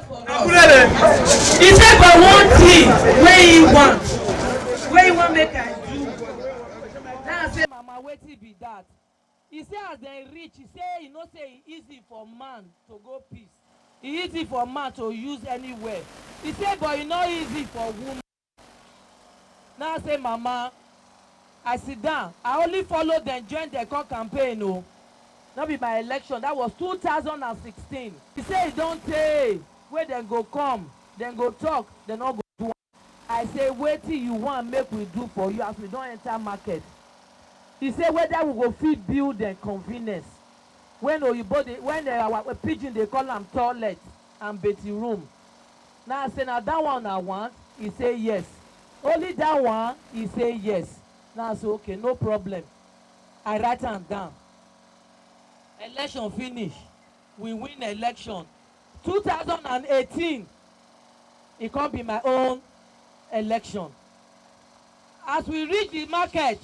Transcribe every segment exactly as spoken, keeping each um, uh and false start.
He say, but one thing wey he want, wey he wan make I do. Now I say, Mama, wetin be that? He say as dem reach, he say e no say e easy for man to go peace. E easy for man to use anywhere. He say, but e no easy for woman. Now I say, Mama, I sit down. I only follow dem, join dem, come campaign o. No be my election. That was two thousand and sixteen. He say e don tey wey dem go come, dem go talk, dem no go do am. I say, wetin you want make we do for you as we don enter market? He say whether we go fit build dem convenience. When oyibo dey, when eh, our pidgin dey call am toilet and bathing room. Now I say, na that one I want. He say yes. Only that one? He say yes. Now I say, okay, no problem. I write am down. Election finish. We win election. Two thousand and eighteen, e come be my own election. As we reach the market,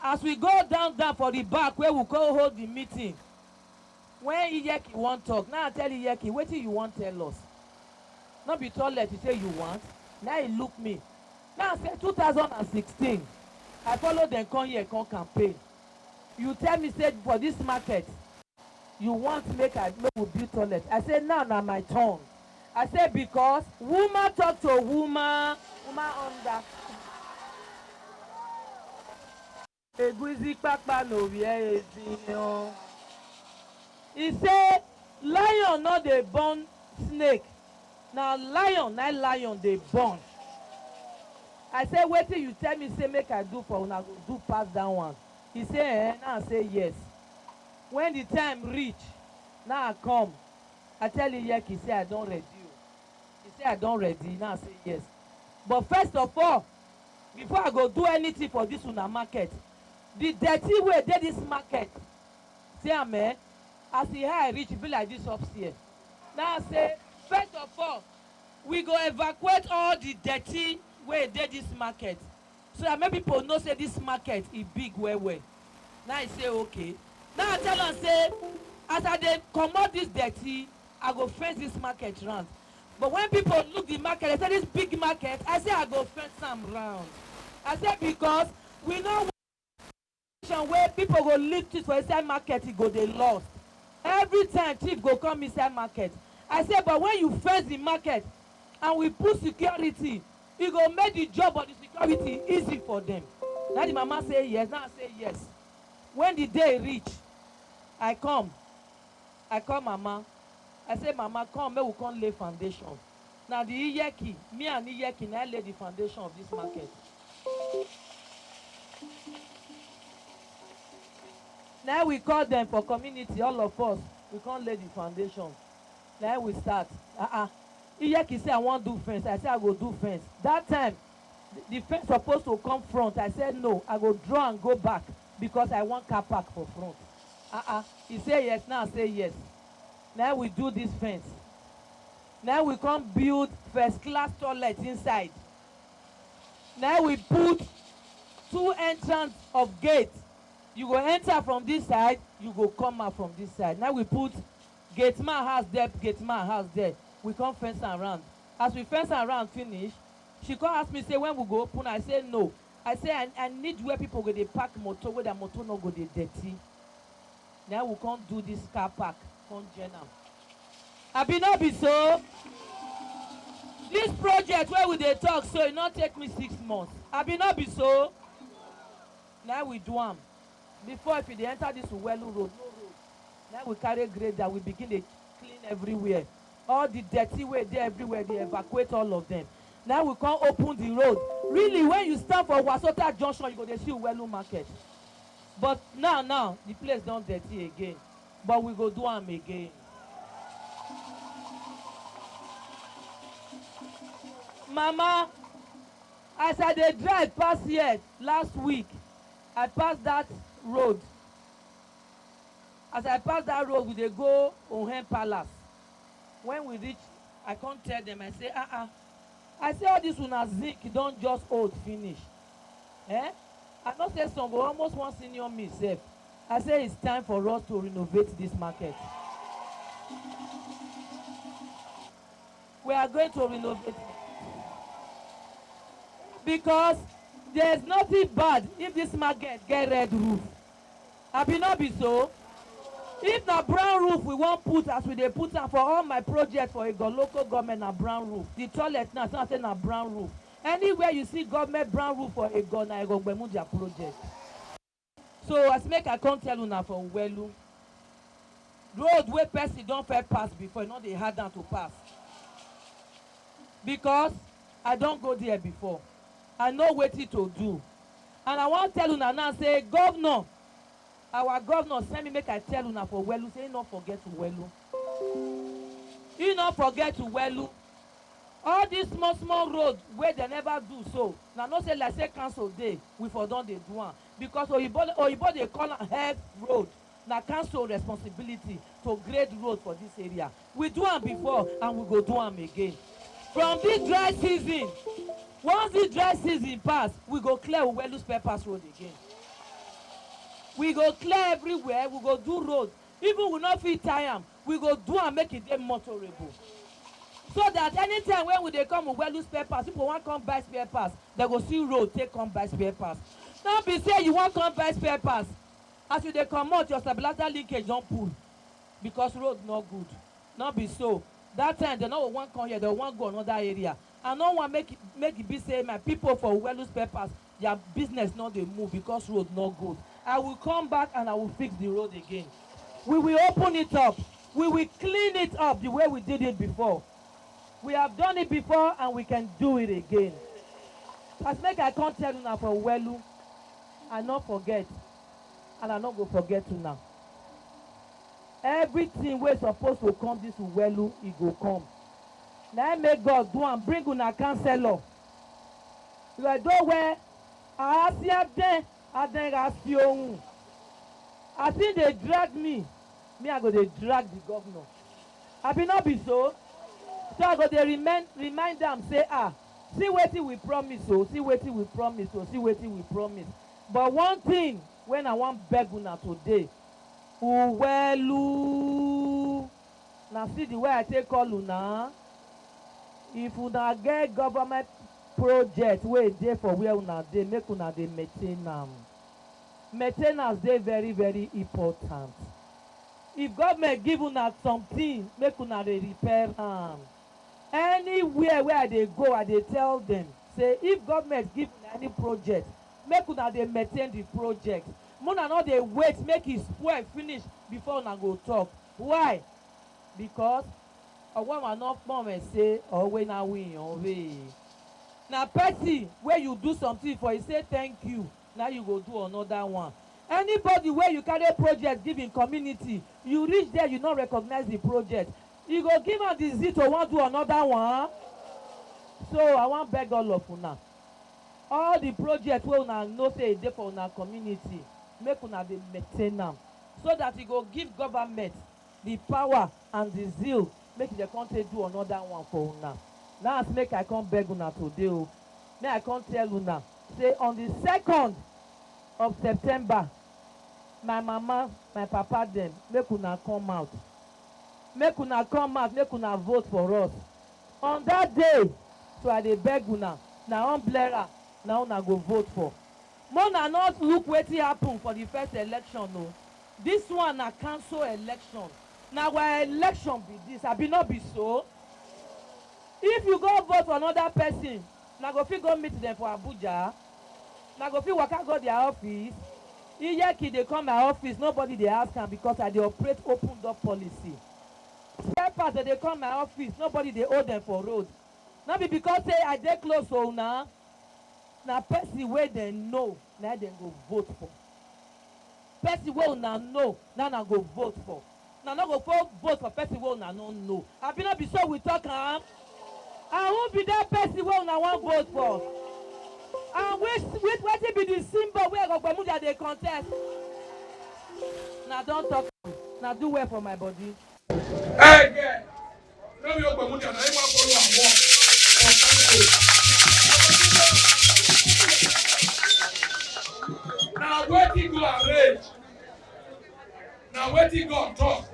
as we go down, down for the back where we go hold the meeting, when Iyeki wan talk, now I tell Iyeki, wetin you wan tell us? No be toilet you say you want? Now he look me. Now I say, two thousand and sixteen, I follow dem come here, come campaign. You tell me say for this market, you want make I, make we build toilet. I say, now na my turn. I say, because woman talk to woman, woman under. Egusi kpakpa no where ezi o. He say, lion no dey born snake. Na lion, na lion dey born. I say, wetin you tell me say make I do for una, go do pass that one. He say, eh, now I say yes. When the time reach, now I come. I tell Iyeki say I don ready o. He say I don ready. Now I say yes. But first of all, before I go do anything for this una market, the dirty wey dey this market, see am, eh? As e high reach, e be like this upstairs. Now I say, first of all, we go evacuate all the dirty wey dey this market, so that make people know say this market e big well well. Now I say, okay. Now I tell am say, as I dey comot this dirty, I go fence this market round. But when people look the market, they say, this big market. I say I go fence am round. I say because we no want situation wey people go leave things for inside market, e go dey lost. Every time thief go come inside market. I say, but when you fence the market and we put security, e go make the job of the security easy for them. Now the mama say yes. Now I say yes. When the day reach, I come. I call Mama. I say, Mama, come, make we come lay foundation. Now the Iyeki, me and Iyeki, now lay the foundation of this market. Now we call them for community, all of us, we come lay the foundation. Now we start. Uh-uh. Iyeki say, I wan do fence. I say, I go do fence. That time, the, the fence supposed to come front. I said, no, I go draw and go back because I want car park for front. Uh-uh. He say yes. Now I say yes. Now we do this fence. Now we come build first class toilet inside. Now we put two entrance of gate. You go enter from this side, you go come out from this side. Now we put gate man house there, gate man house there. We come fence am round. As we fence am round finish, she come ask me say, when we go open? I say, no. I say, I, I need where people go dey park motor, where their motor no go dey dirty. Now we come do this car park, come join am. Abi no be so? This project wey we dey talk so, e no take me six months. Abi no be so? Now we do am. Before, if you dey enter this Uwelu road, no road. Now we carry grader, we begin dey clean everywhere. All the dirty wey dey everywhere, dey evacuate all of them. Now we come open the road. Really, when you stand for Wasota Junction, you go dey see Uwelu market. But now, now, the place don dirty again. But we go do am again. Mama, as I dey drive pass here last week, I pass that road. As I pass that road, we dey go Ohen Palace. When we reach, I come tell them, I say, ah ah. I say, all this una zinc don just old finish. Eh? I know say some go almost wan senior me sef. I say it's time for us to renovate this market. We are going to renovate it. Because there is nothing bad if this market get red roof. Abi no be so? If na brown roof we wan put as we dey put am for all my project for Igo local government, na brown roof. The toilet now, some say na brown roof. Anywhere you see government brown roof for Igo, na Igo Gbemudia project. So as make I come tell una for Uwelu, road wey person don first pass before, e no dey hard am to pass. Because I don go there before. I know wetin to do. And I wan tell una now say governor, our governor send me make I tell una for Uwelu say he no forget Uwelu. He no forget Uwelu. All this small small road wey dem never do so, na no say like say council dey, we for don dey do am. Because oyibo oyibo dey call am health road. Na council responsibility to grade road for this area. We do am before and we go do am again. From this dry season, once this dry season pass, we go clear Uwelu spare parts road again. We go clear everywhere, we go do road. Even we no fit tie am, we go do am make e dey motorable. So that anytime when we dey come Uwelu spare parts, people wan come buy spare parts, dem go see road take come buy spare parts. No be say you wan come buy spare parts, as you dey comot, your stabilizer linkage don pull because road no good. No be so. That time dem no go wan come here, dem wan go another area. I no wan make make e be say my people for Uwelu spare parts, their business no dey move because road no good. I will come back and I will fix the road again. We will open it up. We will clean it up the way we did it before. We have done it before and we can do it again. As make I come tell una for Uwelu, I no forget and I no go forget una. Everything wey suppose to come this Uwelu, e go come. Na im make God do am bring una councillor. Redo where Asia den Adenga Siohun. As he dey drag me, me I go dey drag the governor. Abi no be so? So I go dey remind remind am say, ah, see wetin we promise o, see wetin we promise o, see wetin we promise. But one thing wey I wan beg una today, Uwelu, na see the way I take call una. If una get government project wey dey for where una dey, make una dey maintain am. Maintenance dey very very important. If government give una something, make una dey repair am. Anywhere wey I dey go, I dey tell dem say if government give una any project, make una dey maintain the project. Make una no dey wait make e spoil finish before una go talk. Why? Because Owawa no kpọnwe say owe na wiyan owe. Na person wey you do something for, e say thank you, na you go do another one. Anybody wey you carry project give in community, you reach there, you no recognize the project, you go give am the zeal to wan do another one. So I wan beg all of una, all the project wey una know say e dey for una community, make una dey maintain am so that e go give government the power and the zeal make dem come take do another one for una. Na as make I come beg una today o. Make I come tell una say on the second of September, my mama, my papa dem, make una come out. Make una come out, make una vote for us. On that day, so I dey beg una, na umbrella na una go vote for. Make una no look wetin happen for the first election o. This one na council election. Na our election be this, abi no be so? If you go vote for another person, una go fit go meet them for Abuja? Una go fit waka go their office? Iyeki dey come my office, nobody dey ask am because I dey operate open door policy. Spare parts dem dey come my office, nobody dey hold them for road. No be because say I dey close to una. Na person wey dem know na dem go vote for. Person wey una know na una go vote for. Una no go fo- vote for person wey una no know. Abi no be so we talk am? And who be that person wey una wan vote for? And which which wetin be the symbol wey Ogbomudia dey contest? Una don talk am. Una do well for my body. Ege, no be Ogbomudia na him wan follow am work for council. Na wetin go arrange, na wetin God talk,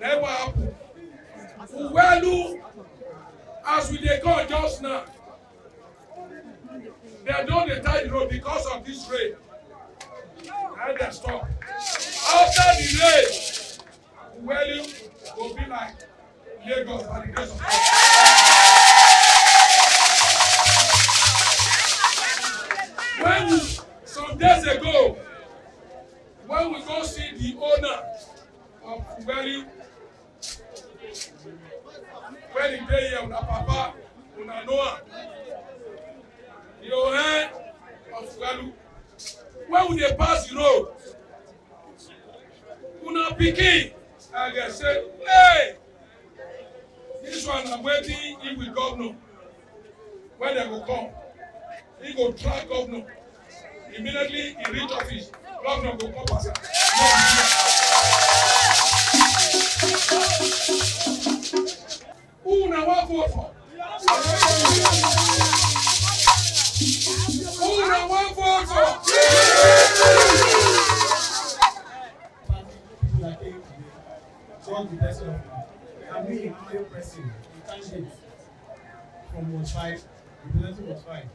na him wan happen. Uwelu, As we dey come just now, dem don dey tie the road because of this rain. And dem stop. After the rain, Uwelu go be like Lagos by the grace of God. When we, some days ago, when we go see the owner of Uwelu, when he dey here, una papa, una know am. The Ohe of Uwelu. When we dey pass the road, una pikin, I dey say, "Hey, this one na wetin he with governor." When dem go come, he go track governor. Immediately he reach office, governor go come pass am. Who una wan vote for? Who una wan vote for? People are came today, God be blessing of you. And me, I'm your person, the candidate from Ward five, representing Ward five.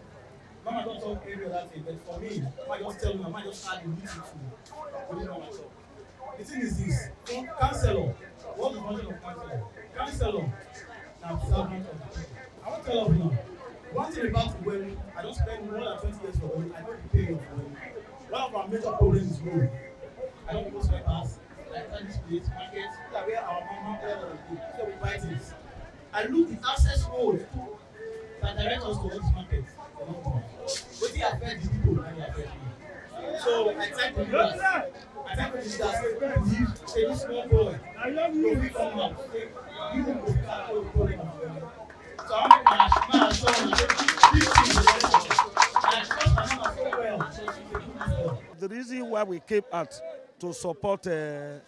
Mama don talk every other thing, but for me, Mama just tell me, Mama just add a little to wetin Mama talk. The thing is this, for councillor, what the function of councillor? Councillor na servant of the people. I wan tell us now, one thing about Uwelu, I don spend more than twenty years for Uwelu, I know the pain of Uwelu. One of our major problems is road. I don go sweepers, I enter this place, market, look at where our mama, where dem dey, so we buy things. I look the access road that direct us to all this market. Wetin affect the people na dey affect me. So I thank the leaders. I thank the leaders wey believe say this small boy go fit come out. Say you go fit tackle the problem of the world. So I wan make my my assurance say this thing go work. I trust my mama so well, so she dey do this work. The reason why we came out to support uh,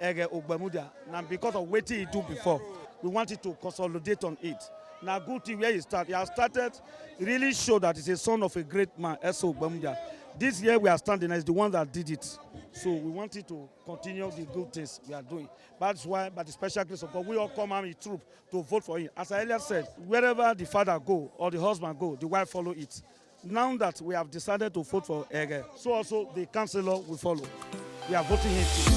Ege Ogbemudia, na because of wetin he do before. We wanted to consolidate on it. Na good thing where he start. He has started, really show that he's a son of a great man, Esso Ogbemudia. This year we are standing as the one that did it. So we wanted to continue the good things we are doing. That's why, by the special grace of God, we all come out in troop to vote for him. As I earlier said, wherever the father go or the husband go, the wife follow it. Now that we have decided to vote for Ege, so also the councillor will follow. We are voting him too.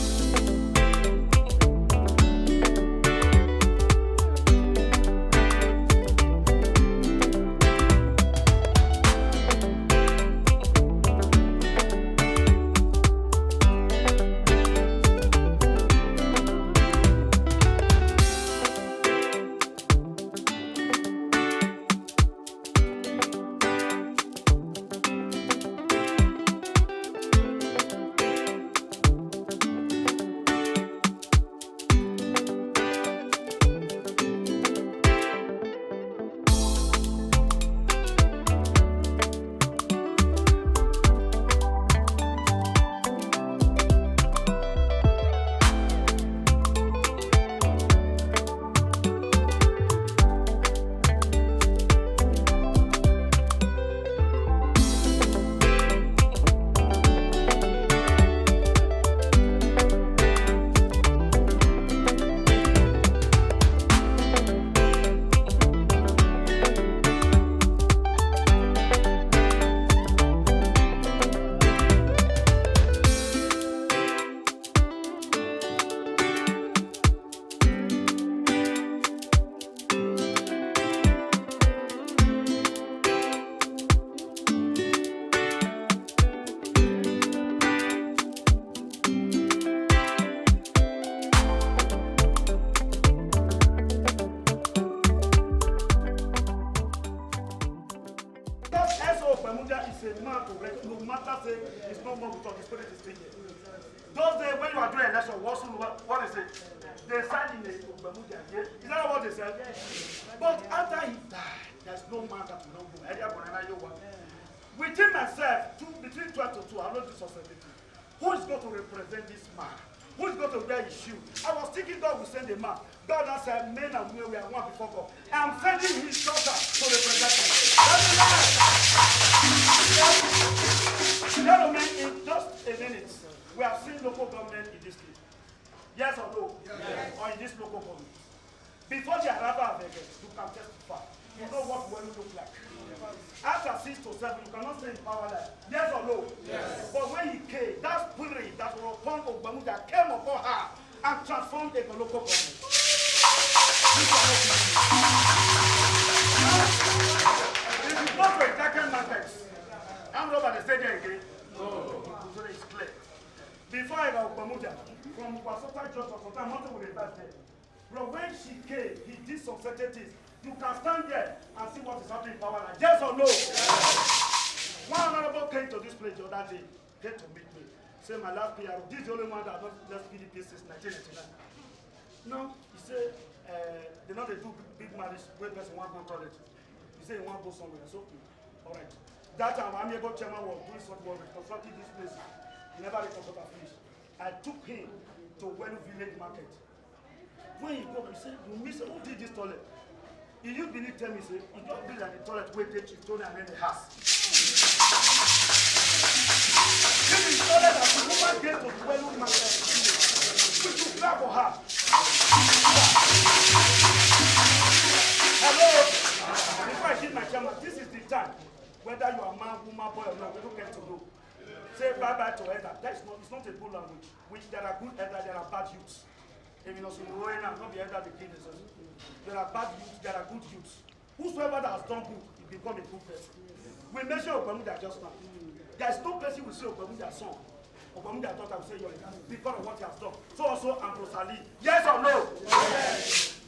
Because S O Ogbemudia is a man to rest, no matter say he's no more with us, the spirit is still here. Those days when you are doing election, what, what, what they say? They sign in a Ogbemudia, yeah? Is that what they said? But after he died, there's no man that will not go. Elia Bonana Yowa. Within myself, two, between twelve to two, I know this was everything. Who is going to represent this man? Who is going to wear his shoe? I was thinking God will send a man. God now said, "Men and women, we are one before God. I'm sending his daughter to represent me." Let me lie. Gentlemen, in just a minute, we have seen local government in this state. Yes or no? Yes. Or in this local government. Before the arrival of Ege, you can testify. You know what Ugbemu look like. After six to seven, you cannot stay in power line. Yes or no? Yes. But when he came, that spirit that was upon Ugbemu that came upon her and transformed the local government. You cannot believe it. If you go to a darkened market, I'm not going to say there again. So it's clear. Before I go Ugbemu, from Wasota Junction, sometimes nothing will reverse there. But when she came, he did some certain things. You can stand there and see what is happening in power line. Yes or no? One honorable came to this place the other day, came to meet me. Say, "My last P R O, this is the only one that not left P D P since nineteen ninety-nine." No, he said, uh, they not they do big marriage where person want go toilet. He said he want go somewhere. So, all right. That time, Amiable chairman was doing such work, reconstructing this place. He never reconstructed and finished. I took him to Welu village market. When he go, he say, "You miss, who did this toilet?" He used believe tell me, say, "It don't be like the toilet wey dey Chief Tony and the house." This is toilet that the woman get to the Welu market. We should clap for her. Hello? Before I give my chairman, this is the time. Whether you are man, woman, boy or not, we don't get to know. Say bye bye to elder. That's not, it's not a good language. Which there are good elder, there are bad youths. If you know some way now, not be elder the king is. There are bad youths, there are good youths. Whosoever that has done good, he become a good person. We mention Obamudia just now. There is no person we say Obamudia son, Obamudia daughter, we say you are because of what he has done. So also Ambrose Ali. Yes or no?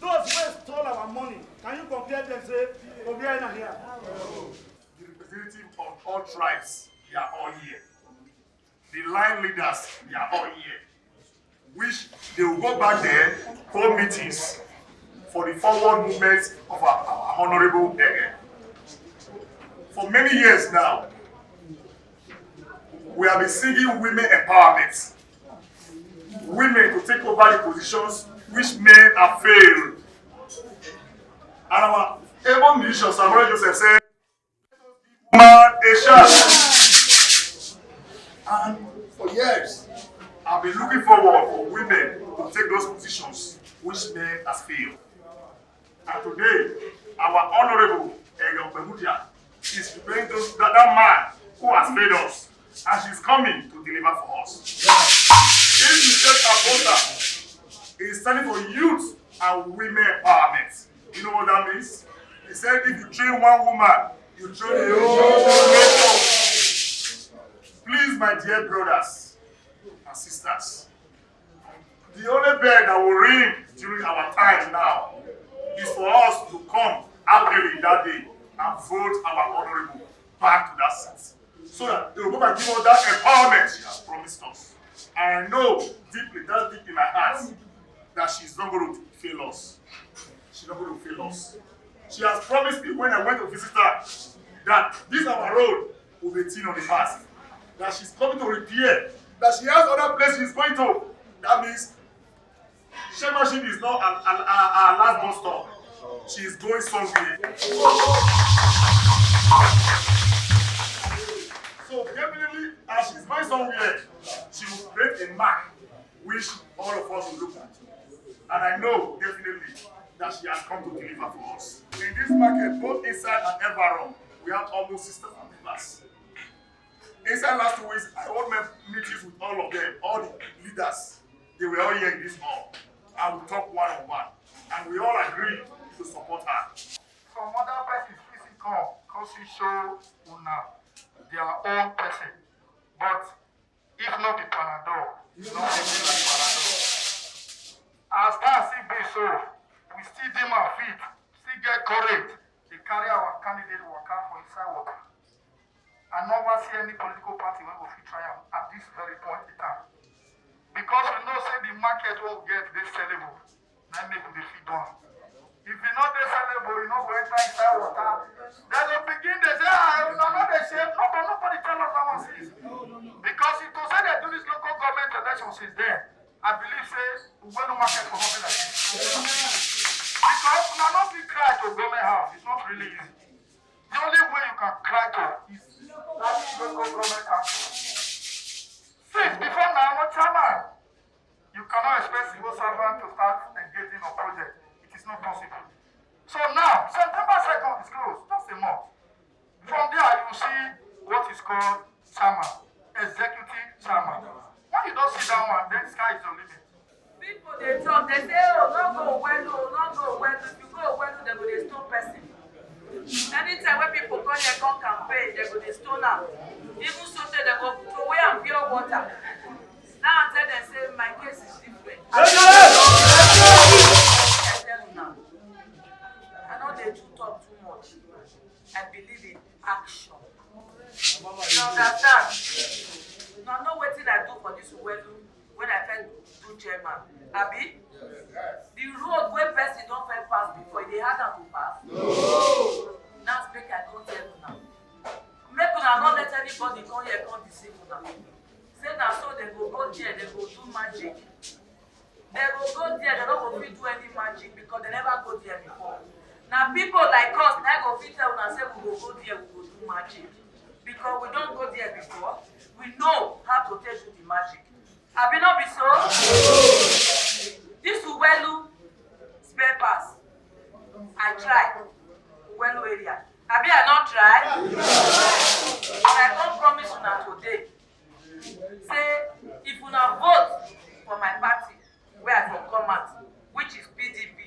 Those who stole our money, can you compare them? Say, "Obiara here." The representative of all tribes, they are all here. The line leaders, they are all here. Which they will go back there, hold meetings for the forward movement of our, our honorable Ege. For many years now, we have been seeing women empowerment, women to take over the positions which men have failed. And our able musician Samuel Joseph said, "Man, a shot." And for years, I've been looking forward for women to take those positions which men have failed. And today, our honorable Ege Obemudia is preparing those, that, that man who has failed us, and she's coming to deliver for us. If you check her poster, it's standing for youth and women empowerment. You know what that means? He said, "If you train one woman, you train the whole nation." Please, my dear brothers and sisters, the only bell that will ring during our time now is for us to come out early that day and vote our honorable back to that seat, so that they will go and give us that empowerment she has promised us. And I know deeply, that's deep in my heart, that she's not going to fail us. She's not going to fail us. She has promised me when I went to visit her that this our road will be thin on the past, that she's coming to repair, that she has other places she's going to. That means Shemashini is not our, our, our, our last bus stop. She is going somewhere. So definitely, as she's going somewhere, she will create a mark which all of us will look at. And I know definitely that she has come to deliver for us. In this market, both inside and Evaron, we have almost six thousand members. Inside last two weeks, I hold my meetings with all of them, all the leaders. They were all here in this hall. And we talk one on one. And we all agree to support her. Some other persons fit still come, come still show una their own person. But if not be Panadol, it's not anything like Panadol. As time still be so, we still dey our feet, still get courage, dey carry our candidate waka for inside water. I never see any political party wey go fit try am at this very point in time. Because we know say the market wey we get dey sellable, na im make we dey fit do am. If e no dey sellable, e no go enter inside water. Dem go begin dey say, "Ah, una no dey shame." No, but nobody tell us that one since. Because if to say dem do this local government election since then, I believe say we no market for nothing like this. Because una no fit cry to government house, it's not really easy. The only way you can cry to is that local government council. Since before now, no chairman, you cannot expect civil servant to start engaging on project. It is not possible. I no dey too talk too much. I believe in action. You understand? Una know wetin I do for this Uwelu when I first do chairman, abi? The road wey person don first pass before, e dey hard am to pass? No. Now make I come tell una. Make una no let anybody come here come deceive una. Say na so dem go go there, dem go do magic. Dem go go there, dem no go fit do any magic because dem never go there before. Na people like us na go fit tell una say we go go there, we go do magic, because we don go there before. We know how to take do the magic. Abi no be so? This Uwelu spare pass. I try. Uwelu area. Abi I no try? And I come promise una today. Say, if una vote for my party, where I for come out, which is P D P,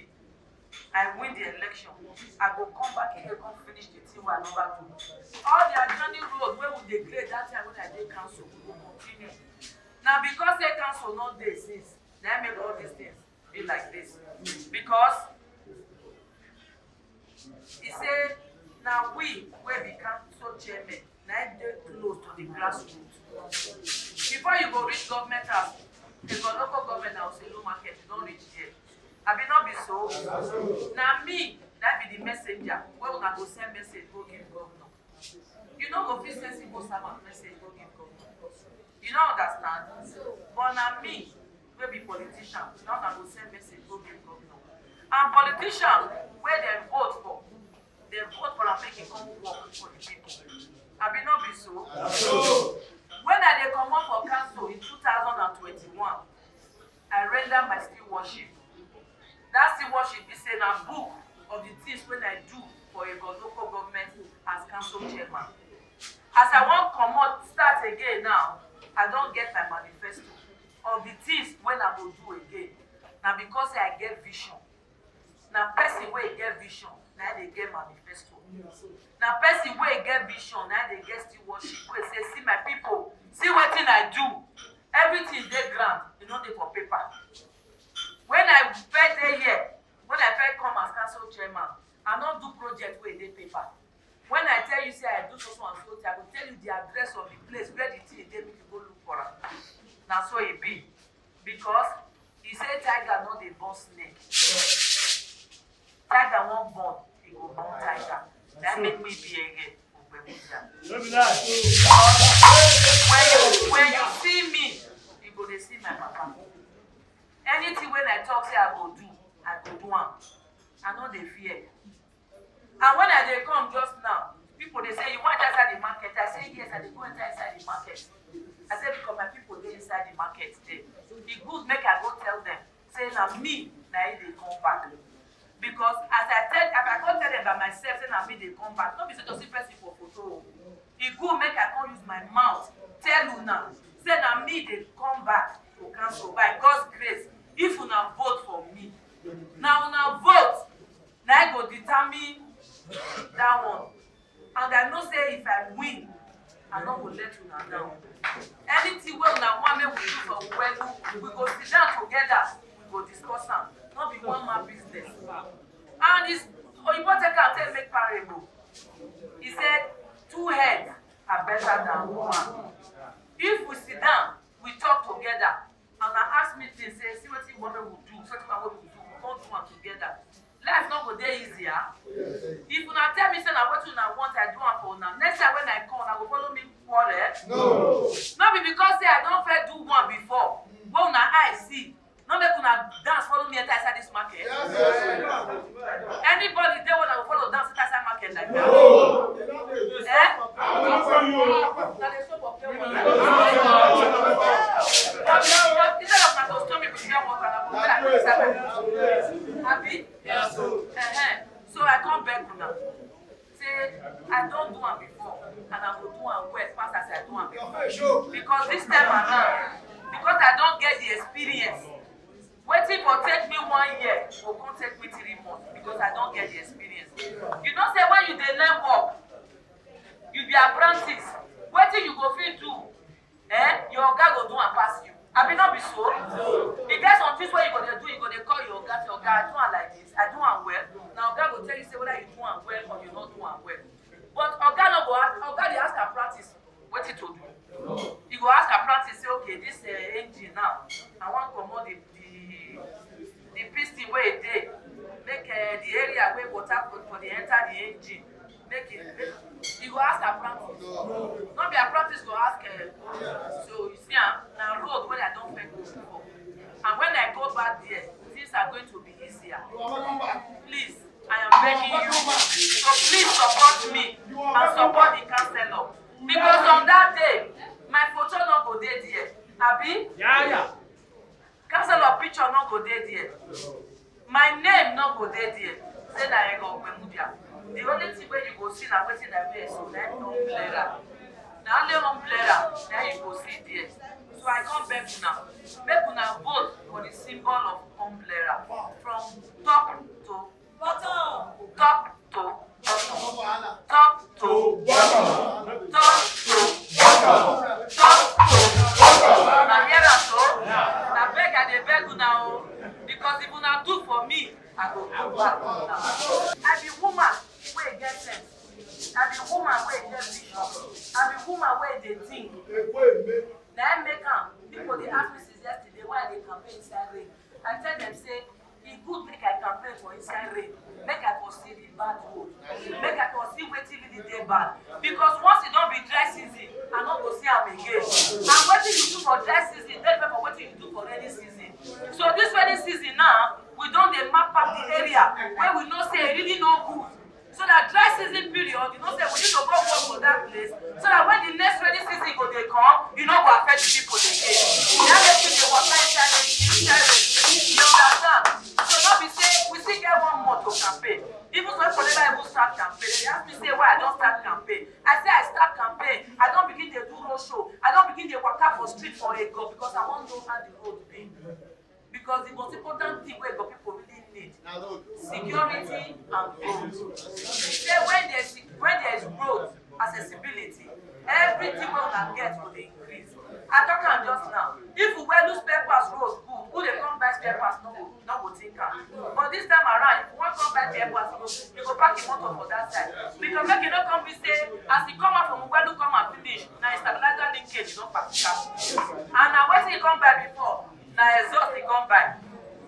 I win the election, I go come back again, come finish the thing wey I never do. All the adjoining road wey we dey grade that time when I dey council, we go continue. Na because say council no dey since, na im make all these things be like this. Because e say na we wey be council chairman na im dey close to the grassroots. Before you go reach government house, you go local government house, you know market, you don reach there. Abi no be so? Na me na be the messenger wey una go send message go give governor. You no go fit send civil servant message go give governor. You no understand? But na me wey be politician, na una go send message go give governor. And politician wey dem vote for, dem vote for am make e come work for the people. Abi no be so? When I dey comot for council in two thousand and twenty-one, I render my stewardship. That stewardship be say na book of the things wey I do for Egon local government as council chairman. As I wan comot start again now, I don get my manifesto of the things wey I go do again. Na because say I get vision. Na person wey get vision na dey get manifesto. Na person wey get vision na dey get stewardship wey say, see my people, see wetin I do. Everything dey ground, e no dey for paper. When I first dey here, when I first come as council chairman, I no do project wey dey paper. When I tell you say I do so so and so thing, I go tell you the address of the place where the thing dey, make you go look for am. Na so e be. Because e say tiger no dey born snake. Tiger wan born, e go born tiger. That make me be ege. No be lie. When you, when you see me, you go dey see my papa. Anything wey I talk say I go do, I go do am. I no dey fear. And when I dey come just now, people dey say, you wan enter inside the market? I say, yes, I dey go enter inside the market. I say, because my people dey inside the market there. E good make I go tell them say na me na e dey come back. Because as I tell, as I come tell them by myself say na me dey come back, no be say to see person for photo o. E good make I come use my mouth tell una say na me dey come back to council by God's grace. If una vote for me, na una vote na e go determine that one. And I know say if I win, I no go let una down. Anything wey una wan make we do for Uwelu, we go sit down together, we go discuss am. No be one man business. And this oyibo take am take make parable. He said, two heads are better than one. If we sit down, we talk together, and una ask me things, say, see wetin you want make we do, see wetin you want make we do, we come do am together. Life no go dey easier. If una tell me say na wetin una want, I do am for una. Next time when I come, una go follow me quarrel? No. No be because say I don first do one before, wey una eye see, no make una dance follow me enter inside this market. Anybody dey wey una go follow dance enter inside market like that? Eh? Una dey show for pure water. Instead of una to stone me with pure water, una go wear am inside my body. Abi? Uh-huh. So I come beg una. Say I don do am before, and I go do am well pass as I do am before. Because this time around, because I don get the experience, wetin for take me one year go come take me three months because I don get the experience. You know say when you dey learn work, you be apprentice. Wetin you go fit do, eh, your oga go do am pass you. Abi no be so? E get some things wey you go dey do, you go dey call your oga, say, oga, I do am like this, I do am well. Make it, make, you go ask apprentice. No be apprentice go ask. Uh, so you see am, na road wey I don first go before. And when I go back there, things are going to be easier. Please, I am begging you. So please support me and support the councillor. Because on that day, my photo no go dey there. Abi? Yeah, yeah. Councillor picture no go dey there. My name no go dey there. Say na Ego Ogbemudia. The only thing wey you go see na wetin I wear, so na umbrella. Na only umbrella na you go see there. So I come beg una, make una vote for the symbol of umbrella from top to bottom. Top to bottom. Top to bottom. Top to bottom. Top to bottom. Una hear am so? Na beg I dey beg una o, because if una do for me, I go do back for una. I be woman wey get sense. I be woman wey get vision. I be woman wey dey think. Na im make am. People dey ask me since yesterday why I dey campaign inside rain. I tell them say e good make I campaign for inside rain, make I for see the bad road, make I for see wetin really dey bad. Because once e don be dry season, I no go see am again. And wetin you do for dry season dey different from wetin you do for rainy season. So this rainy season now, we don dey map up the area wey we know say e really no good. So that dry season period, you know say we need to go work for that place, so that when the next rainy season go dey come, e no go affect the people again. E no make you dey waka inside rain, inside rain. You understand? So no be say we still get one month to campaign. Even some people never even start campaign. They ask me say why I don start campaign. I say I start campaign. I don begin dey do road show. I don begin dey waka for street for Ego because I wan know how the road be. Because the most important thing wey Ego people really need, security and growth. Say when there is, when there is growth, accessibility, everything wey una get go dey increase. I talk am just now. If we well use spare parts, road good, who dey come buy spare parts no go, no go think am. But this time around, if you wan come buy spare parts, you go, you go park your motor for that side. Because make e no come be say, as e come out from Ugbalu come and finish, na im stabilizer linkage don pass. And na wetin e come buy before, na exhaust e come buy.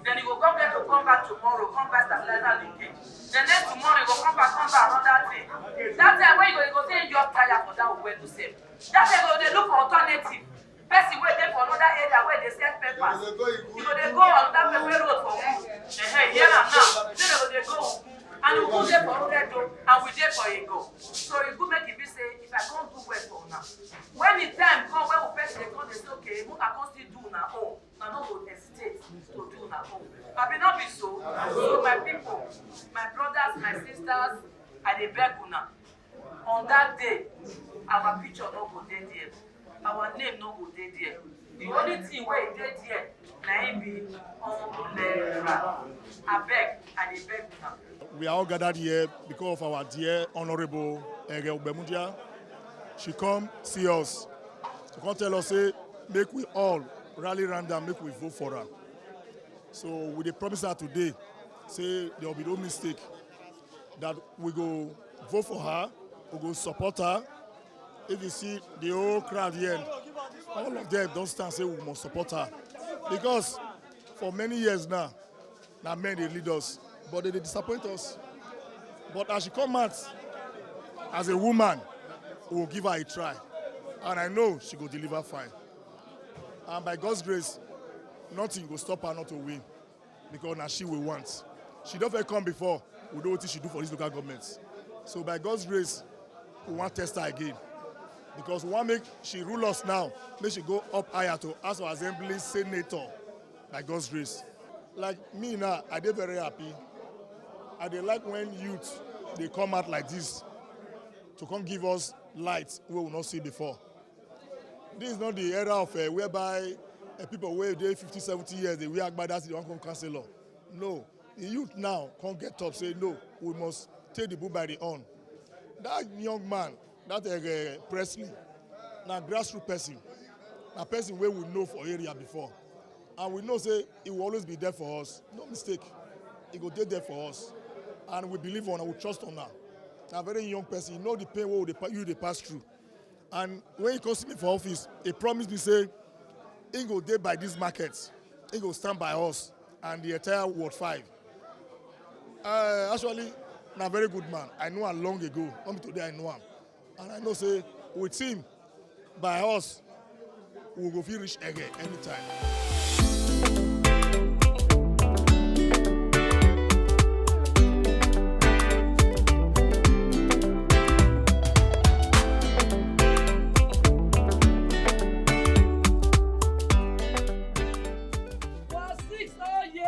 Then e go come get to come back tomorrow, come buy stabilizer linkage. The next tomorrow, e go come back, come buy another thing. That time wey you go, you go say you just tire for that Ugbalu sef. That time you go dey look for alternative. Person wey dey for another area wey dey sell papers, you go dey go another place wey road for good. Ehen, you hear am now. Say dem go dey go Ugu, and Ugu dey for Ugedo, and we dey for Ego. So e good make e be say if I come do well for una, when the time come wey we person dey come dey say, "Okay, make I come still do una own," una no go hesitate to do una own. Abi no be so? So my people, my brothers, my sisters, I dey beg una. On that day, our picture no go dey there. Our name no go dey there. The only thing wey dey there, na im be umbrella. Abeg, I dey beg una. We are all gathered here because of our dear Honorable Ege Ogbemudia. She come see us. She come tell us say make we all rally round am, make we vote for am. So we dey promise her today say there will be no mistake, that we go vote for her, we go support her. If you see the whole crowd here, all of them don stand say we must support her, because for many years now, na men dey lead us, but they dey disappoint us. But as she come out as a woman, we will give her a try, and I know she go deliver fine. And by God's grace, nothing go stop her not to win, because na she we want. She don first come before, we know wetin she do for this local government. So by God's grace, we wan test her again, because we wan make she rule us now, make she go up higher to House of Assembly senator, by God's grace. Like me now, I dey very happy. I dey like when youth dey come out like this to come give us light wey we no see before. This is not the era of, uh, whereby, uh, people wey dey fifty, seventy years dey wear agbada, say they wan come councillor. No, the youth now come get up, say no, we must take the bull by the horn. That young man, that, uh, Presley, na grassroots person, na person wey we know for area before, and we know say he will always be there for us. No mistake, he go dey there for us, and we believe on, we trust on am. Na very young person, he know the pain wey we dey pa-, you dey pass through. And when he come see me for office, he promise me say he go dey by this market, he go stand by us and the entire Ward five. Uh, actually, Na very good man. I know am long ago. Not be today I know am. And I know say with him, by us, we go fit reach Ege anytime. Ward six, oye!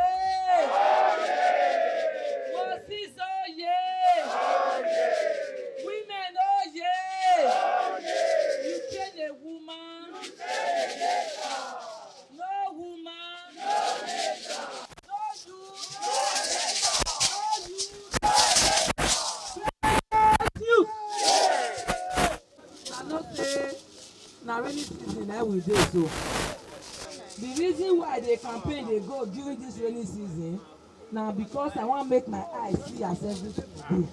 Ward six, oye! Women, oye! You train a woman. No woman. No youth. No youth. I know say na rainy season na we dey so. The reason why the campaign dey go during this rainy season na because I wan make my eye see as everything dey go.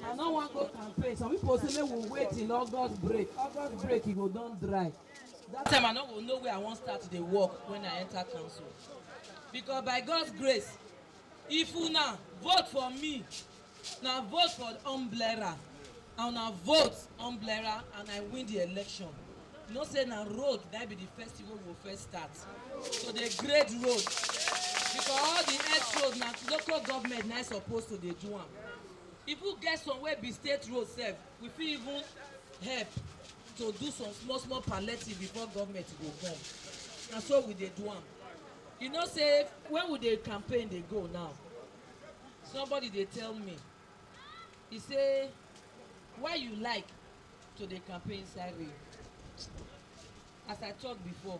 I no wan go campaign. Some people say make we wait till August break. August break, e go don dry. That time I no go know where I wan start to dey work when I enter council. Because by God's grace, if una vote for me, na vote for umbrella, and una vote umbrella, and I win the election. You know say na road na be the first thing wey we go first start. So the grade road, because all the earth road na local government na suppose to dey do am. If we get some wey be state road sef, we fit even help to do some small small palliative before government go come. Na so we dey do am. You know say when we dey campaign dey go now, somebody dey tell me, he say, "Why you like to dey campaign inside rain?" As I talk before,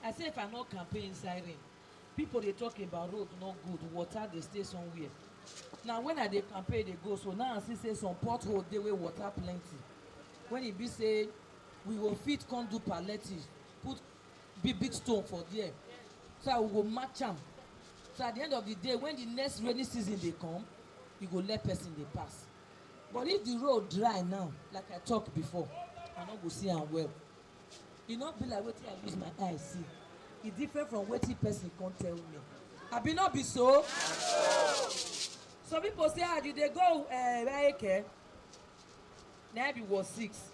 I say if I no campaign inside rain, people dey talk about road no good, water dey stay somewhere. Now when I dey campaign dey go so, now I see say some pothole dey wey water plenty. When e be say we go fit come do palliative, put big big stone for there, so I go match am. So at the end of the day, when the next rainy season dey come, e go let person dey pass. But if the road dry now, like I talk before, I no go see am well. E no be like wetin I use my eye see. E different from wetin person come tell me. Abi no be so? Some people say, "Ah, you dey go, eh, Eke?" Na I be Ward six.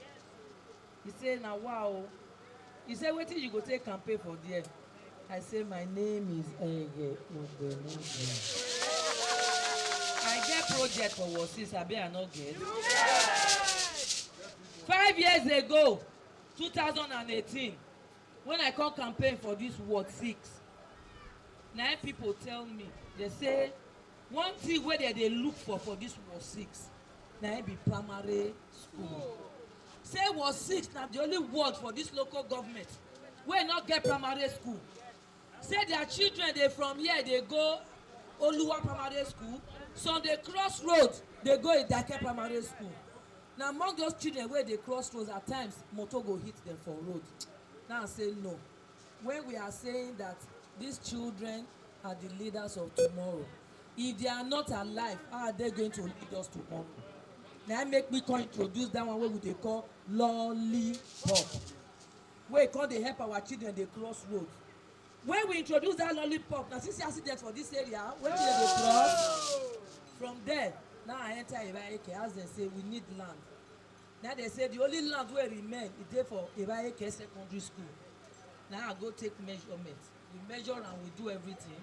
He say, "Na wa o." He say, "Wetin you go take campaign for there?" I say, "My name is Ege Ogbonage." I get project for Ward six, abi I no get? Five years ago, two thousand and eighteen, when I come campaign for this Ward six, na im people tell me, they say, one thing wey dem dey look for for this Ward six, na im be primary school. Say Ward six na the only ward for this local government wey no get primary school. Say their children dey from here dey go Oluwa Primary School, some dey cross road dey go Idake Primary School. Na among those children wey dey cross roads, at times motor go hit them for road. Now I say no. When we are saying that these children are the leaders of tomorrow, if they are not alive, how are they going to lead us tomorrow? Na im make me come introduce that one wey we dey call lollipop. Wey come dey help our children dey cross road. When we introduce that lollipop, na see say accident for this area, wey children dey cross. From there, now I enter Eba Eke, ask them say we need land. Now they say the only land wey remain, e dey for Eba Eke Secondary School. Now I go take measurement. We measure and we do everything.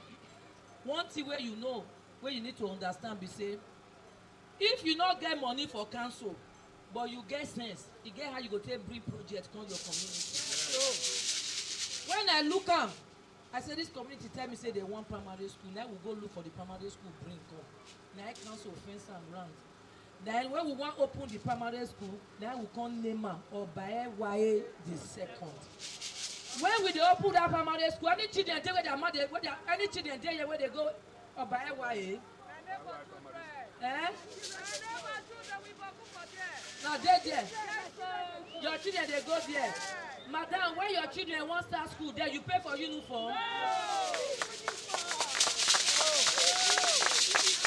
One thing wey you know, wey you need to understand be say, if you no get money for council, but you get sense, e get how you go take bring project come your community. So, when I look am, I say, "This community tell me say they want primary school. Now we go look for the primary school, bring come." Now I council fence am round. Then when we wan open the primary school, now we come name am Obaewaye the second. When we dey open that primary school, any children dey where their mother, where their, any children dey here where they go Obaewaye? Eh? Now dey there. Your children dey go there. Madam, when your children wan start school there, you pay for uniform?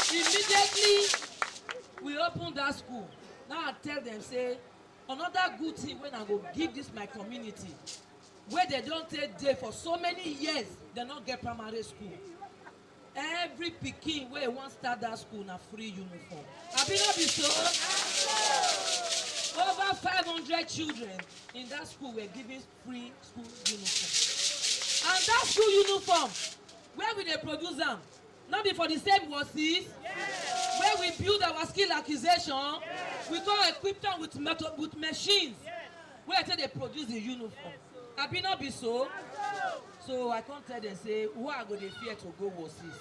Immediately we open that school. Now I tell them say, another good thing wey I go give this my community, wey they don take dey for so many years, they no get primary school. Every pikin wey wan start that school na free uniform. Abi no be so? Over five hundred children in that school were given free school uniform. And that school uniform, where we dey produce am? No be for the same Wosis? Where we build our skill accusation, we come equip them with method, with machines wey take dey produce the uniform. Abi no be so? So I come tell them say, who I go dey fear to go Wosis?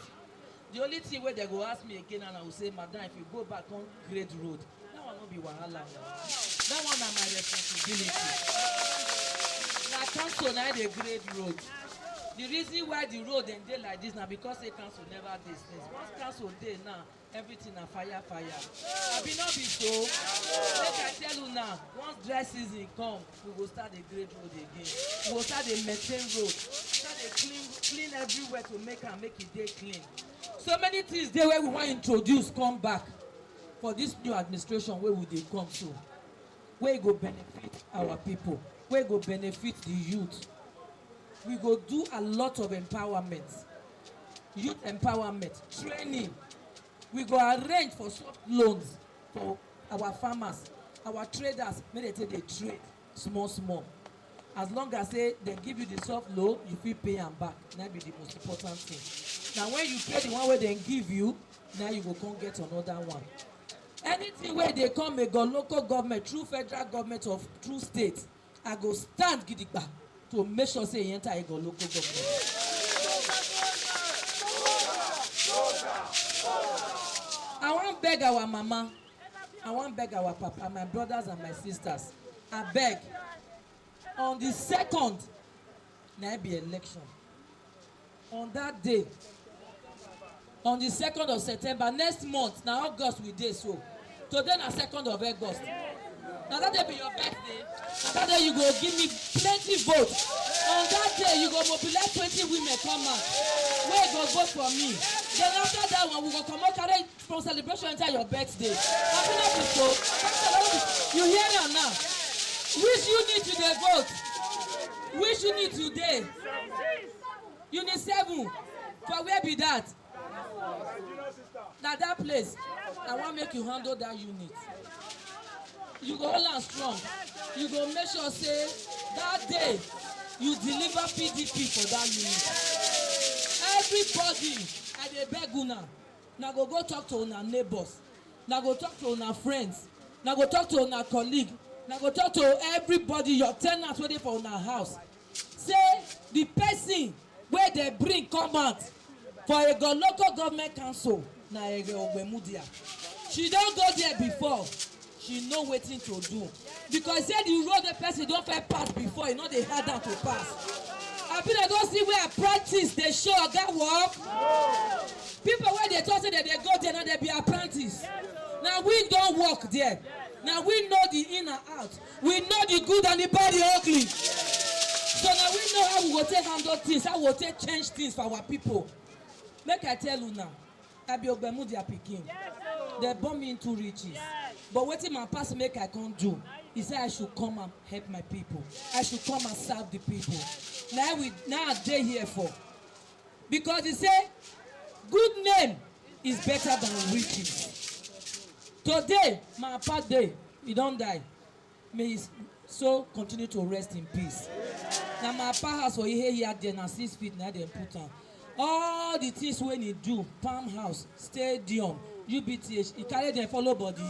The only thing wey dem go ask me again, and I go say, madam, if you go back, come grade road. That one no be wahala o. That one na my responsibility. Na council na dey grade road. The reason why the road dem dey like this na because say council never dey since. Once council dey now, everything na fire fire. Abi no be so? Make I tell una, once dry season come, we go start dey grade road again. We go start dey maintain road, start dey clean, clean everywhere to make am, make e dey clean. So many things dey wey we wan introduce come back for this new administration wey we dey come so, wey go benefit our people, wey go benefit the youth. We go do a lot of empowerment, youth empowerment, training. We go arrange for soft loans for our farmers, our traders, make dem take dey trade small small. As long as say dem give you the soft loan, you fit pay am back. Na be the most important thing. Na when you pay the one wey dem give you, na you go come get another one. Anything wey dey come, e go local government, through federal government or through state, I go stand gidigba to make sure say e enter e go local government. I wan beg our mama, I wan beg our papa, my brothers and my sisters, abeg, on the second, na e be election. On that day, on the second of September, next month, na August we dey so. Today na second of August. Na that day be your birthday. Na that day you go give me plenty vote. On that day, you go mobilize twenty women come out wey go vote for me. Then after that one, we go comot carry from celebration enter your birthday. Abi no be so? You hear am now? Which unit you dey vote? Which unit you dey? Unit seven. For where be that? Na that place. I wan make you handle that unit. You go hold am strong. You go make sure say that day you deliver P D P for that unit. Everybody, I dey beg una. Una go go talk to una neighbors. Una go talk to una friends. Una go talk to una colleague. Una go talk to everybody, your tenants wey dey for una house. Say the person wey dem bring come out for Ego Local Government Council na Ego Ogbemudia. She don go there before. She know wetin to do. Because say the road wey person don first pass before, e no dey hard am to pass. Abi una don see where apprentice dey show oga work? People wey dey talk say dem dey go there, na dem be apprentice. Na we don work there. Na we know the in and out. We know the good and the bad, the ugly. So na we know how we go take handle things, how we go take change things for our people. Make I tell una, I be Ogbemudia pikin. Dem born me into riches. But wetin my papa say make I come do, he say I should come and help my people. I should come and serve the people. Na we, na I dey here for. Because he say, good name is better than riches. Today, my papa dey, he don die. May his soul continue to rest in peace. Na my papa house for Ihe here there, na six feet na dem put am. All the things wey he do, Palm House, stadium, U B T H, he carry dem follow body.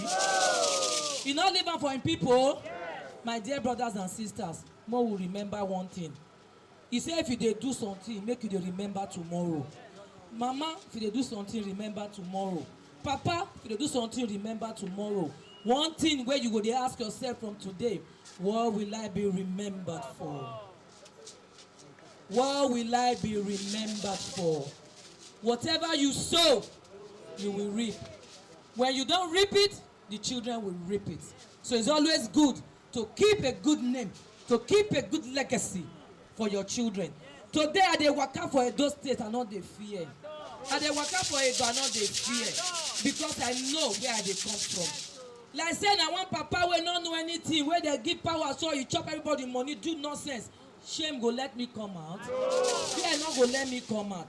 He no leave am for him people. My dear brothers and sisters, make we remember one thing. He say if you dey do something, make you dey remember tomorrow. Mama, if you dey do something, remember tomorrow. Papa, if you dey do something, remember tomorrow. One thing wey you go dey ask yourself from today, what will I be remembered for? What will I be remembered for? Whatever you sow, you will reap. When you don reap it, the children will reap it. So it's always good to keep a good name, to keep a good legacy for your children. Today I dey waka for Edo State, I no dey fear. I dey waka for Edo, I no dey fear, because I know where I dey come from. Like say na one papa wey no know anything, wey dey give power so he chop everybody money, do nonsense. Shame go let me come out? Fear no go let me come out.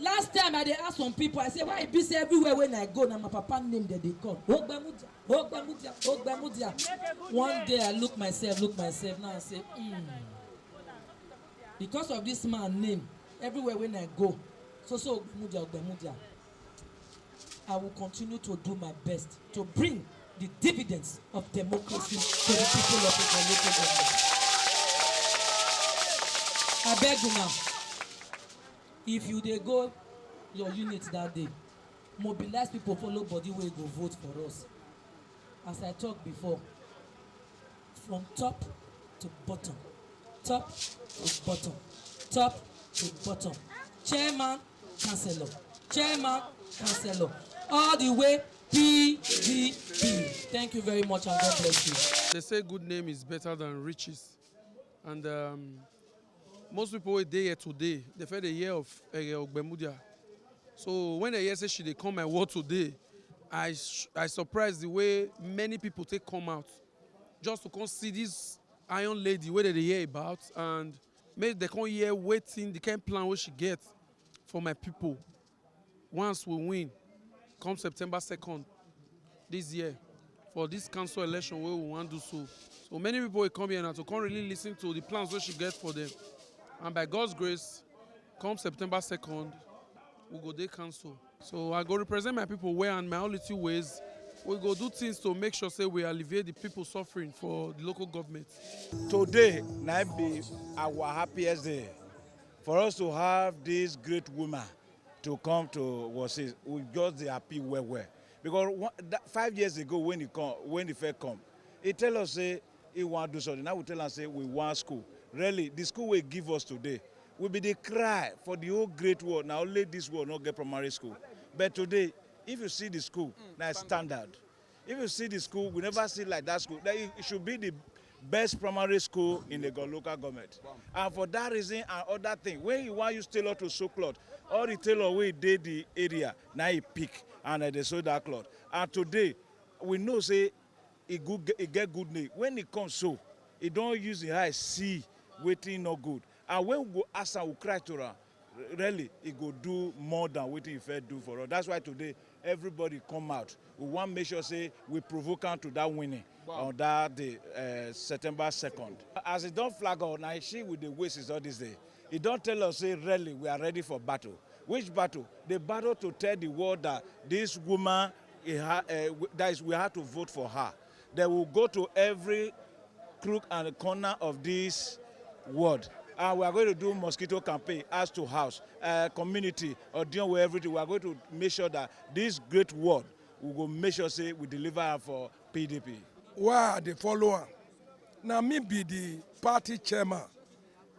Last time I dey ask some people, I say, "Why e be say everywhere when I go, na my papa name dem dey call? Ogbemudia, Ogbemudia, Ogbemudia." One day I look myself, look myself, now I say, "Hmm. Because of this man name, everywhere when I go, so so Ogbemudia, Ogbemudia." I will continue to do my best to bring the dividends of democracy to the people of Ijebu local government. I beg you now, if you dey go your unit that day, mobilize people, follow body wey go vote for us. As I talk before, from top to bottom, top to bottom, top to bottom. Chairman, councillor, chairman, councillor, all the way P D P. Thank you very much and God bless you. They say good name is better than riches. And um, most people wey dey here today, they first dey hear of Ege Ogbemudia. So when they hear say she dey come my ward today, I sh- I surprised the way many people take come out just to come see this iron lady wey they dey hear about, and make they come hear wetin the kind plan wey she get for my people. Once we win, come September second this year, for this council election wey we wan do so. So many people will come here now to come really listen to the plans wey she get for them. And by God's grace, come September second, we go dey council. So I go represent my people well and my own little ways. We go do things to make sure say we alleviate the people suffering for the local government. Today na be our happiest day for us to have this great woman to come to Wasi. We just dey happy well well because one, that, five years ago when he come, when he first come, he tell us say he wan do something. Now we tell am say we wan school. Really, the school wey give us today, we be dey cry for the whole Great Wall. Na only this wall no get primary school. But today, if you see the school, na standard. If you see the school, we never see like that school. That it should be the best primary school in the go- local government. And for that reason and other thing, when you wan use tailor to sew cloth, all the tailor wey dey the area, na he pick and uh, they sew that cloth. And today, we know say e good, e get good name. When e come so, e don use him eye see wetin no good. And when we go ask am, we cry to am, really, e go do more than wetin e first do for us. That's why today, everybody come out. We wan make sure say we provoke am to that winning on that day, uh, September second. As e don flag up, na she we dey waste is all this day. E don tell us say, really, we are ready for battle. Which battle? The battle to tell the world that this woman, e ha- uh, that is, we have to vote for her. They will go to every crook and corner of this world. And we are going to do mosquito campaign, house to house, uh, community, audience, where everything. We are going to make sure that this great world, we go make sure say we deliver am for P D P. Why I dey follow am? Na me be the party chairman.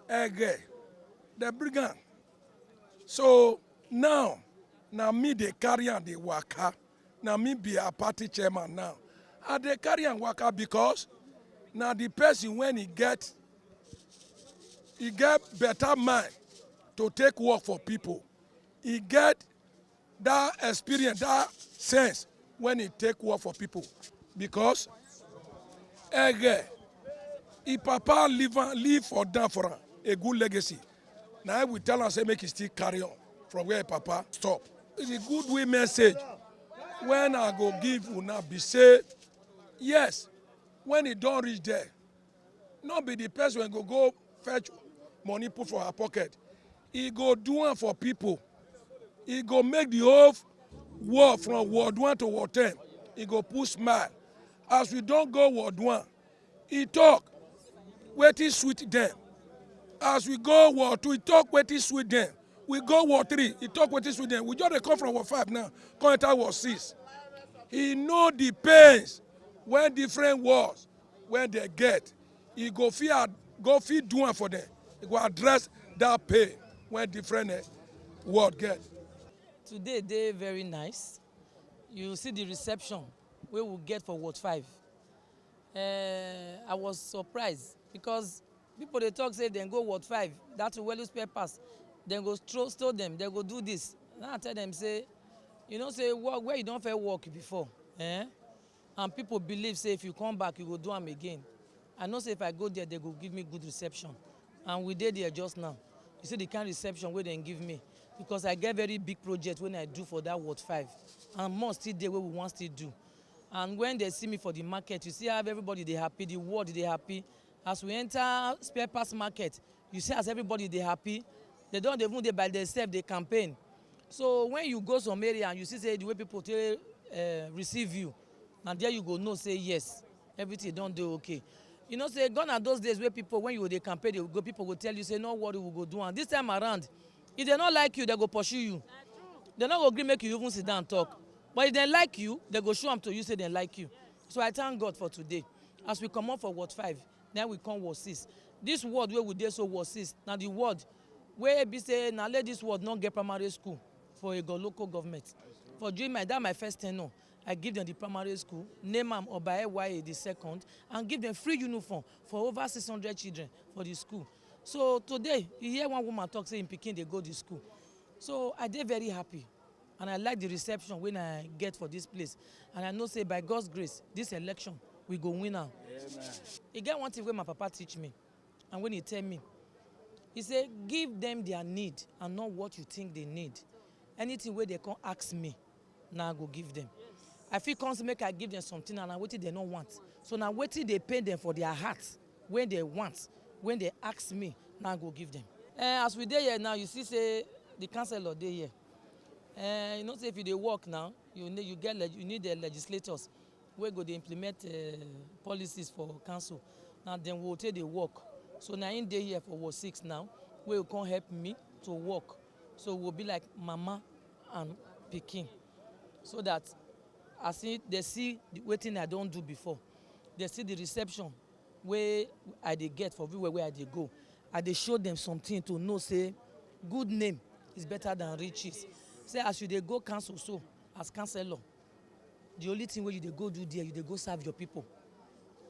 Ege, they bring am. So now, na me dey carry am dey waka. Na me be her party chairman now. I dey carry am waka because na the person when he get, he get better mind to take work for people. He get that experience, that sense when he take work for people. Because Ege, him papa leave am, leave for down for am a good legacy. Na him we tell am say make he still carry on from where him papa stop. The good way message when I go give una be say, yes, when e don reach there, no be the person wey go go fetch money put for her pocket. E go do am for people. E go make the whole world from ward one to ward ten. E go put smile. As we don go ward one, e talk wetin sweet dem. As we go ward two, e talk wetin sweet dem. We go ward three, e talk wetin sweet dem. We just dey come from ward five now, come enter ward six. E know the pains wey different wards wey dem get. E go fit ad- go fit do am for dem. E go address that pain wey different uh, ward get. Today dey very nice. You see the reception wey we get for ward five. Uh, I was surprised because people dey talk say dem go ward five, that Uwelu spare pass, dem go stro- stole dem, dem go do this. Now I tell dem say, you know say work where you don first work before, eh? And people believe say if you come back, you go do am again. I know say if I go there, they go give me good reception. And we dey there just now. You see the kind reception wey dem give me. because I get very big project wey I do for that ward five, and more still dey wey we wan still do. And when they see me for the market, you see how everybody dey happy, the ward dey happy. As we enter spare parts market, you see as everybody dey happy. They don dey even dey by themselves dey campaign. So when you go some area and you see say the way people take uh, receive you, na there you go know say yes, everything don dey okay. You know say gone are those days wey people, when you dey campaign, they go, people go tell you say, "No worry, we go do am." This time around, if they no like you, they go pursue you. They no go gree make you even sit down talk. But if they like you, they go show am to you say they like you. So I thank God for today. As we comot for ward five, now we come ward six. This ward wey we dey so, ward six, na the ward wey be say na let this ward no get primary school for Ego local government. For during my, that my first tenure, I give them the primary school, name am Oba L Y A the second, and give them free uniform for over six hundred children for the school. So today, you hear one woman talk say im pikin dey go the school. So I dey very happy, and I like the reception wey I get for this place. And I know say by God's grace, this election, we go win am. E get one thing wey my papa teach me, and when he tell me, he say, "Give them their need and not what you think they need. Anything wey they come ask me, na I go give them." I fit come say make I give them something, and na wetin they no want. So na wetin dey pain them for their heart, when they want, when they ask me, na I go give them. Eh, as we dey here now, you see say the councillor dey here. Eh, you know say if you dey work now, you need, you get leg-, you need the legislators wey go dey implement uh, policies for council. Na dem we go take dey work. So na im dey here for ward six now, wey go come help me to work. So we go be like mama and pikin, so that as in, they see the, wetin I don do before, they see the reception wey I dey get for everywhere wey I dey go. I dey show them something to know say good name is better than riches. Say as you dey go council so, as councillor, the only thing wey you dey go do there, you dey go serve your people.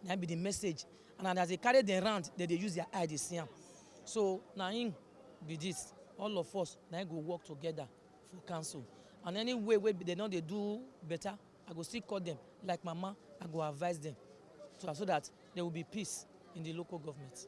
Na be the message. And as they carry them round, they dey use their eye dey see am. So na im be this. All of us na im go work together for council. And any way wey they no dey do better, I go still call them like mama. I go advise them so, so that there will be peace in the local government.